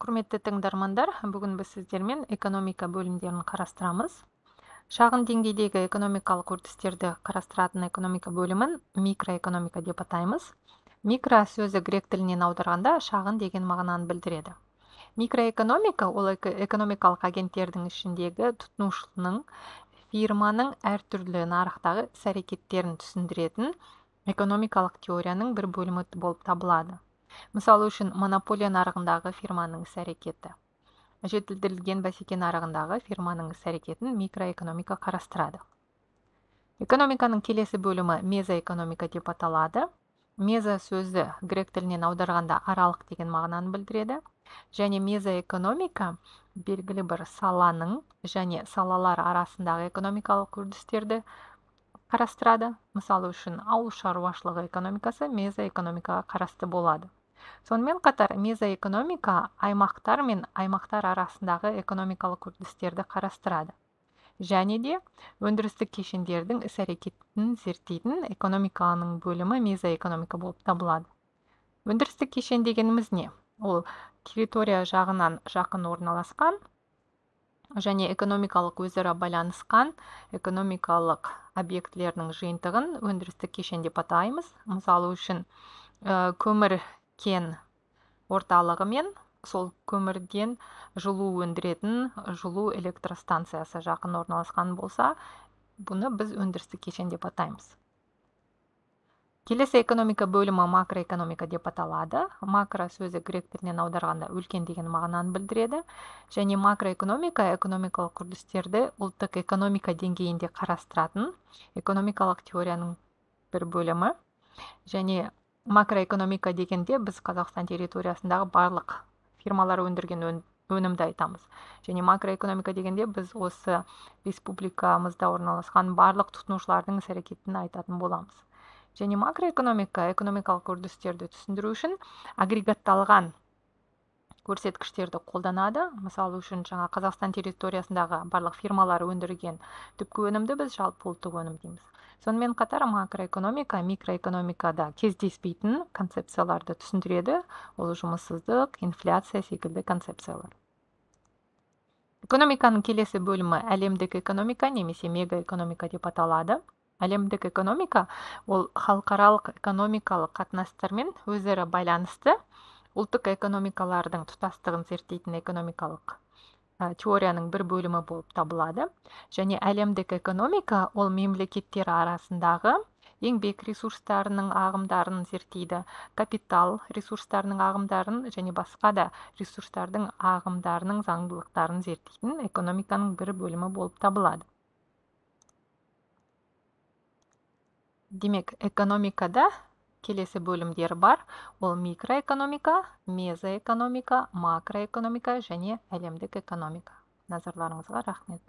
Құрметті тыңдармандар, бүгін біз сіздермен экономика бөлімдерін қарастырамыз. Шағын деңгейдегі экономикалық үрдістерді қарастыратын экономика бөлімін микроэкономика деп атаймыз. Микро сөзі грек тілінен аударғанда шағын деген мағынаны білдіреді. Микроэкономика ол экономикалық агенттердің ішіндегі тұтынушының, фирманың әртүрлі нарықтағы іс-әрекеттерін түсіндіретін экономикалық теорияның бір бөлімі болып табылады. Мысалы үшін, монополия нарығындағы фирманың іс-әрекеті. Жетілдірілген бәсеке нарығындағы фирманың іс-әрекетін микроэкономика қарастырады. Экономиканың келесі бөлімі мезоэкономика деп аталады. Мезо сөзі грек тілінен аударғанда аралық деген мағынаны білдіреді. Және мезоэкономика белгілі бір саланың және салалар арасындағы экономикалық үрдістерді қарастырады. Мысалы үшін, ауыл шаруашылығы экономикасы мезоэкономикаға қарасты болады. Сонымен қатар мезоэкономика аймақтар мен аймақтар арасындағы экономикалық үрдістерді қарастырады. Және де өндірістік кешендердің іс-әрекетін зерттейтін экономиканың бөлімі мезоэкономика болып табылады. Өндірістік кешен дегеніміз не? Ол территория жағынан жақын орналасқан және экономикалық өзара байланысқан экономикалық объектілердің жиынтығын өндірістік кешен деп атаймыз. Мысалы үшін, көмір кен орталығы мен сол көмірден жылу өндіретін жылу электростанциясы жақын орналасқан болса, бұны біз өндірістік кешен деп атаймыз. Келесі экономика бөлімі макроэкономика деп аталады. Макро сөзі грек тілінен аударғанда үлкен деген мағынаны білдіреді. Және макроэкономика экономикалық үрдістерді ұлттық экономика деңгейінде қарастыратын экономикалық теорияның бір бөлімі. Және макроэкономика дегенде біз Қазақстан территориясындағы барлық фирмалар өндірген өнімді айтамыз. Және макроэкономика дегенде біз осы республикамызда орналасқан барлық тұтынушылардың іс-әрекетін айтатын боламыз. Және макроэкономика экономикалық үрдістерді түсіндіру үшін агрегатталған көрсеткіштерді қолданады. Мысалы үшін, жаңа Қазақстан территориясындағы барлық фирмалар өндірген түпкі өнімді біз жалпы ұлттық өнім дейміз. Сонымен қатар макроэкономика микроэкономикада кездеспейтін концепцияларды түсіндіреді. Ол жұмыссыздық, инфляция секілді концепциялар. Экономиканың келесі бөлімі әлемдік экономика немесе мегаэкономика деп аталады. Әлемдік экономика ол халықаралық экономикалық қатынастармен өзара байланысты ұлттық экономикалардың тұтастығын зерттейтін экономикалық теорияның бір бөлімі болып табылады. Және әлемдік экономика ол мемлекеттер арасындағы еңбек ресурстарының ағымдарын зерттейді, капитал ресурстарының ағымдарын және басқа да ресурстардың ағымдарының заңдылықтарын зерттейтін экономиканың бір бөлімі болып табылады. Демек, экономикада келесі бөлімдер бар. Ол микроэкономика, мезоэкономика, макроэкономика және әлемдік экономика. Назарларыңызға рахмет.